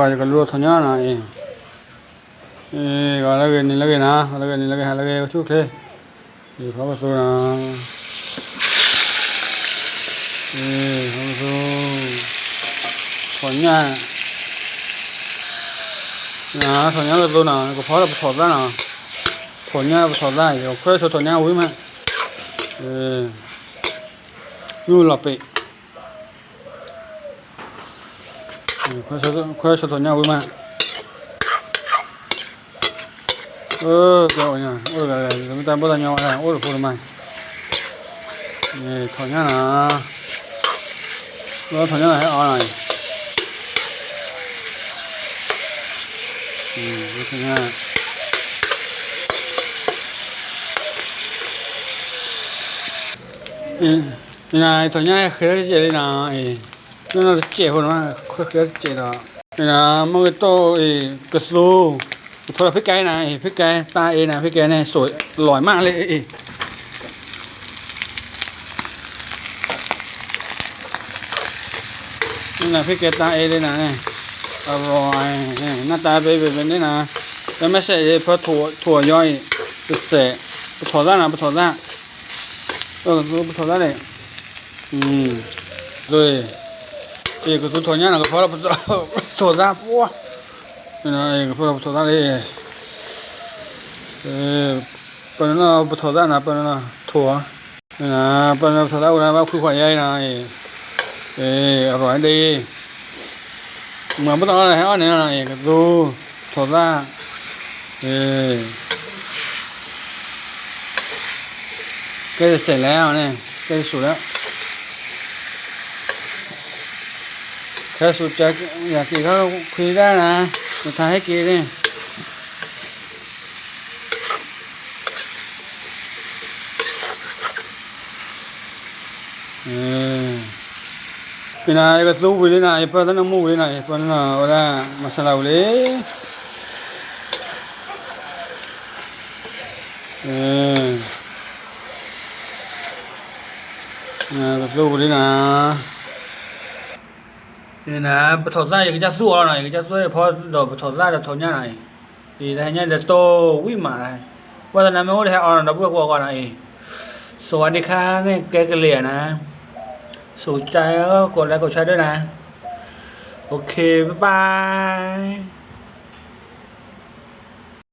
Ka lu tho nya na e. E, ka la ge ni la ge na, ka la ge ni la ge ha la ge chu khe. E, pha ka su na. E, pha ka su. Tho nya. Na, tho nya ka su na, ka pha la tho da na. Tho nya tho da, yo, kwe so tho nya wi ma. E. Yu la pe. ເອີ ຂ້ອຍ ຂ້ອຍສະທ້ອນຍາວມາກ ເອີ ເຈົ້າຫຍັງ ໂອ້ຍ ແລ້ວ ແລ້ວ ແລ້ວ ແລ້ວ ແລ້ວ ໂອ້ຍ ໂພດມາ ນີ້ ຖອນຍາວນະ ເອີ ຖອນຍາວໃຫ້ອອກໜ້ອຍ ອືມ ຖອນຍາວ ນີ້ນະ ຖອນຍາວ ເຄີຍເຈັບເລີຍນະ ເອີ. ເນາະ ເຈັບພຸ້ນວ່າ ເຄີຍເຈັບດອກ ນີ້ນະ ມັນກໍໂຕ ເອີ ກະຊູ ໂທລະພິກໄກ່ນະ ພິກໄກ່ຕາເອນະ ພິກໄກ່ນີ້ສວຍຫຼອຍມາກເລີຍ ເອີ ນີ້ນະ ພິກໄກ່ຕາເອເລີຍນະ ນີ້ ອະລ່ອຍ ນີ້ ໜ້າຕາເປັນແບບນີ້ນະ ແຕ່ແມ່ນໃສ່ເພາະຖົ່ວ ຖົ່ວຢ່ອຍ ແຊບ ປະຖົ່ວລານະ ປະຖົ່ວລານ ເອີ ປະຖົ່ວລານເດ້. ອືມ ໂດຍ ເອກະຕູນຖອນຍານະ ກະເພາະເຮົາ ໂທສາ ໂອ້ຍ ເນາະ ເອກະເພາະເຮົາໂທສາເດ້ ເອີ ປານນັ້ນເນາະ ໂທສານະ ປານນັ້ນເນາະ ໂທ ເອີ ປານນັ້ນໂທສານະ ວ່າຄືຂ້ອຍໃຫຍ່ນະ ເອີ ອະລ່ອຍເດ້ ເມື່ອບໍ່ຕ້ອງເອົາໃຫ້ອ່ອນນີ້ນະ ເອກະຕູນ ໂທສາ ເອີ ໃກ້ຈະເສັດແລ້ວນີ້ ໃກ້ຈະສຸກແລ້ວ ຖ້າສຸກຈະຢາກກິນກໍຄຸຍໄດ້ນະ ຈະຖ່າຍໃຫ້ກິນນີ້. ເອີ ເປັນນາຍກະຕູນເລີຍນາ ເປັນນຳໝູ່ເລີຍນາ ເປັນນາ ເວລາມາສະລາວເລີຍ ເອີ ນາກະຕູນເລີຍນາ ນີ້ນາ ປະຖົນໄດ້ ກະຈະສູ້ເອົານາ ກະຈະຊ່ວຍ ພໍດອກປະຖົນໄດ້ ດອກຖົນຍານາ. ດີໄດ້ໃຫຍ່ໄດ້ໂຕ ວິມາ ວ່າຕອນນັ້ນແມ່ນໂອ້ໄດ້ອອນດອກເບືອກວ່າກ່ອນນະເອ. ສະຫວັດດີຄ່ະ ແກກະເລຍນະ ສົນໃຈກໍກົດໄລກົດແຊດ້ວຍນະ ໂອເຄ ບາຍບາຍ.